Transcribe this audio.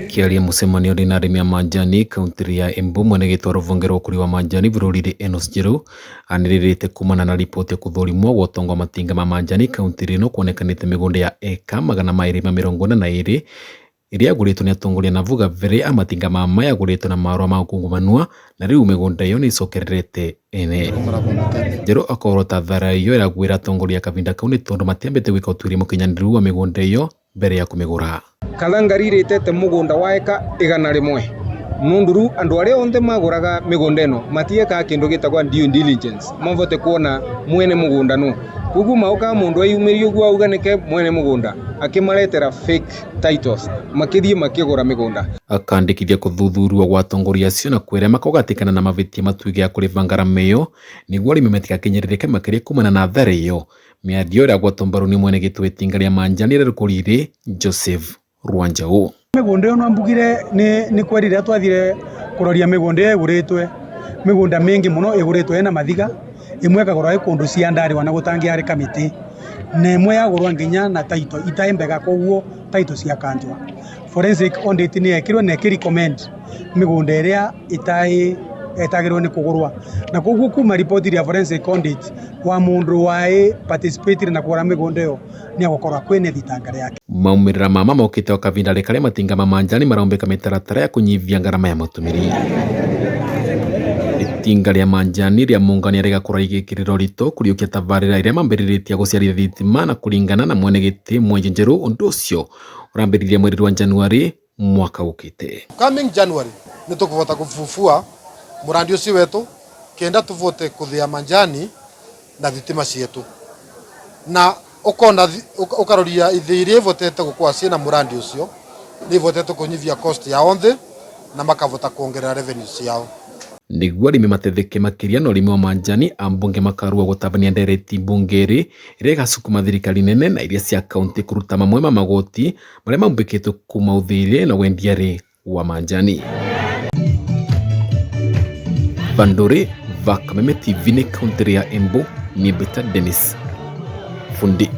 Kiaria mucemanio ri na arimi a manjani kaunti ya Embu mwene gitwa ruvonge rwa ukuri wa manjani bururi Enos Njeru aniririte kumana na ripoti ya kuthurimwo gwa utonga wa matinga ma manjani kaunti ino kuonekanite migunda ya eka 242 iria yaguritwo ni atongoria na vuga mbere a matinga mama yaguritwo na marua ma ukungumanua na riu migunda iyo ni icokererete ene. Njeru akorota thara iyo iragwira atongoria kavinda kau ni tondu matiambite gwika utwiri mukinyaniru wa migunda iyo mbere ya kumigura. Kathangari iritete mugunda wa eka 100 nundu riu andu aria onthe maguraga migunda ino matiekaga kindu gitagwa due diligence mavote kuona mwene mugunda nu koguo maukaga mundu eyumirie uguo auga nike mwene mugunda akimaretera fake titles makithie makigura migunda. Akandikithia kuthuthurua gwa atongoria acio na kwirema kugatikana na mavitia matuike ya kuriva ngarama iyo niguo arimi matikakinyiririke makiria kumana na athari iyo. Miario ira gwatwo mbaru ni mwene gitui itinga ria manjani ria rukuriri Joseph Rwanjau. Migunda iyo nwambugire ni kweri riria twathire kuroria migunda iyo iguritwe migunda mingi muno iguritwe ina mathiga imwe ikagurwa i kundu ciandariwa na gutangiarika miti na imwe yagurwa nginya na title itai mbega koguo title ciakanjwa. Forensic audit ni yekirwe na ikirecommend migunda iria itai etagirwo ni kugurwa na koguo kuma report ya forensic audit wa mundu wai participate na kugura migunda iyo ni agukorwa kwina thitanga riake. Maumirira mama mokite o kavinda karia matinga ma manjani maraumbika mitaratara ya kunyivia ngarama ya matumiri. Itinga ria manjani ria mungania rigakorwo rigikirira urito kuriukia tabarira iria mambiriritie guciarithia thitima na kuringana na mwene giti Mwenje Njeru undu ucio urambiririe mweri wa Januari mwaka ukite. Coming January ni tukuvota kufufua murandi ucio wetu kenda tuvote kuthia manjani na thitima cietu na ukona ukaroria ithi iria ivotete gukwa ciina murandi ucio ni ivotete kunyivia cost ya onthe na makavota kuongerera revenue ciao. Niguo arimi matetheke makiria na urimi wa manjani ambunge makarua gutabania ndereti mbunge iria igacukuma thirikari nene na iria cia kaunti kuruta mamwe ma magoti maria maumbikitwe kuma uthire na wendiari wa manjani. Banduri va Kameme TV ni kaunti ya Embu ni Beta Dennis Fundi.